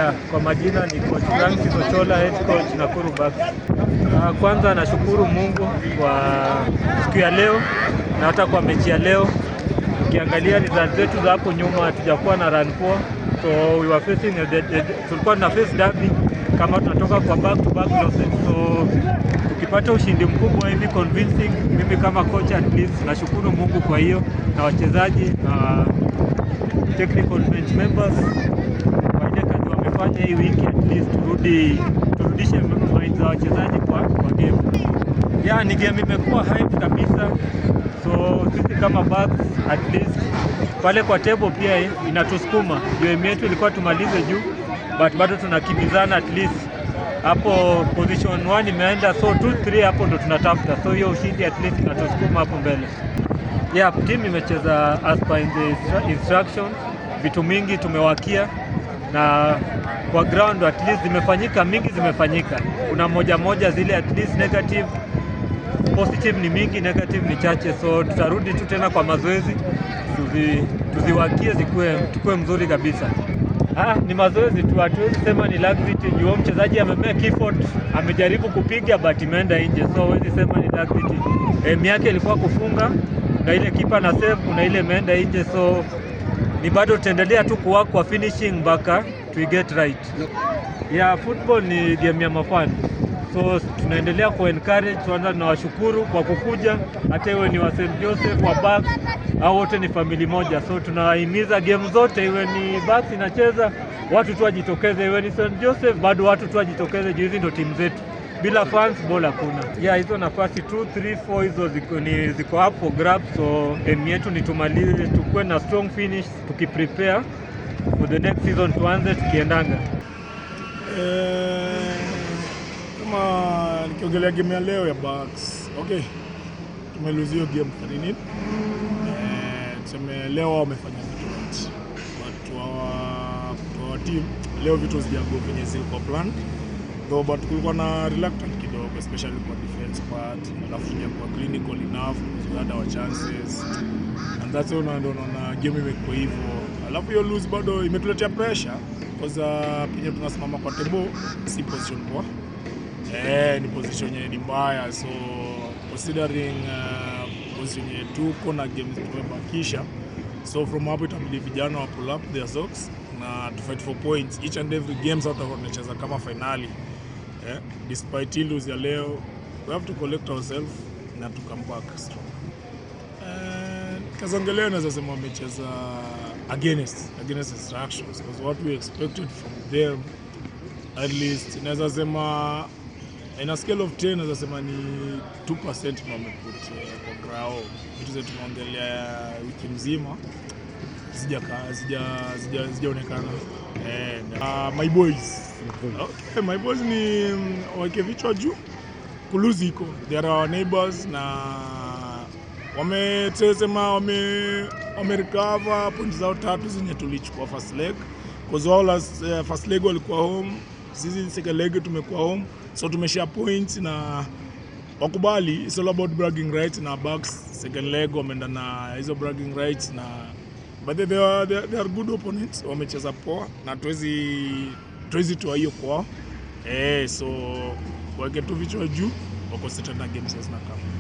Yeah, kwa majina ni Coach Francis Ochola, head coach Nakuru Bucks. Kwanza nashukuru Mungu kwa siku ya leo na hata kwa mechi ya leo. Ukiangalia results zetu za hapo nyuma, hatujakuwa na run poa, so we were facing tulikuwa tuna face derby kama tunatoka kwa back to back losses, so tukipata ushindi mkubwa hivi convincing, mimi kama coach at least nashukuru Mungu kwa hiyo, na wachezaji na technical bench members kwa ile kazi wamefanya hii wiki, at least turudishe mind za wachezaji kwa game. Yeah, ni game imekuwa hype kabisa, so sisi kama Bucks at least pale kwa table pia inatusukuma. Juu yetu ilikuwa tumalize juu, but bado tunakimbizana. At least hapo position 1 imeenda, so 2 3 hapo ndo tunatafuta, so hiyo ushindi at least inatusukuma hapo mbele. Yeah, team imecheza as per in the instructions, vitu mingi tumewakia na kwa ground at least zimefanyika, mingi zimefanyika. Kuna moja moja zile at least negative, positive ni mingi, negative ni chache, so tutarudi tu tena kwa mazoezi tuziwakie zikuwe, tukue mzuri kabisa. Ah, ni mazoezi tu, hatuwezi sema ni laxity juu mchezaji amemake effort, amejaribu kupiga but imeenda nje, so huwezi sema ni laxity. Aim yake ilikuwa kufunga na ile kipa na save, kuna ile imeenda nje, so ni bado tutaendelea tu kuwork kwa finishing mpaka to get right. Yeah, football ni game ya mafan, so tunaendelea ku encourage. Kwanza tunawashukuru kwa kukuja, hata iwe ni wa St Joseph, wa Bucks au wote ni family moja, so tunawahimiza game zote, iwe ni Bucks inacheza watu tu wajitokeze, iwe ni St Joseph bado watu tu wajitokeze, juu hizi ndo timu zetu. Bila fans ball hakuna. Yeah, hizo nafasi 2 3 4 hizo ziko up for grab, so aim yetu ni tumalize, tukuwe na strong finish tukiprepare for the next season, tuanze tukiendanga. Kama nikiongelea game ya leo ya Bucks, okay, tumelose hiyo game 3-0. Tuseme leo wamefanya vitu right, but to our team leo vitu hazijago venye zilikuwa planned though, but kulikuwa na reluctant kidogo, especially kwa defense part, alafu tujakuwa clinical enough because we had our chances and that's why ndio unaona game imekuwa hivyo. Alafu hiyo lose bado imetuletea pressure because penye tunasimama kwa table si position poa. Ni position yenye ni mbaya, so considering position yenye tuko na games tumebakisha, so from hapo itabidi vijana wa pull up their socks na to fight for points each and every game. Sasa tutakuwa tunacheza kama finali. Despite hii lose ya leo, we have to collect ourselves na to come back strong. Kazongeleo naweza sema wamecheza against instructions because what we expected from them, at least naweza sema in a scale of 10, naweza sema ni 2% ndio wameput kwa grao. Vitu zetu tumeongelea wiki mzima zijaonekana. My boys, okay, my boys ni waweke vichwa juu, kulose iko, they are our neighbors na wamesema wame recover points zao tatu zenye tulichukua first leg, cause wao last first leg walikuwa home, sisi second leg tumekuwa home, so tumeshare points na wakubali it's all about bragging rights, na Bucks second leg wameenda na hizo bragging rights na but they are good opponents, wamecheza poa na tuwezi toa hiyo kwao, so waweke tu vichwa juu, wako set na games zinakama.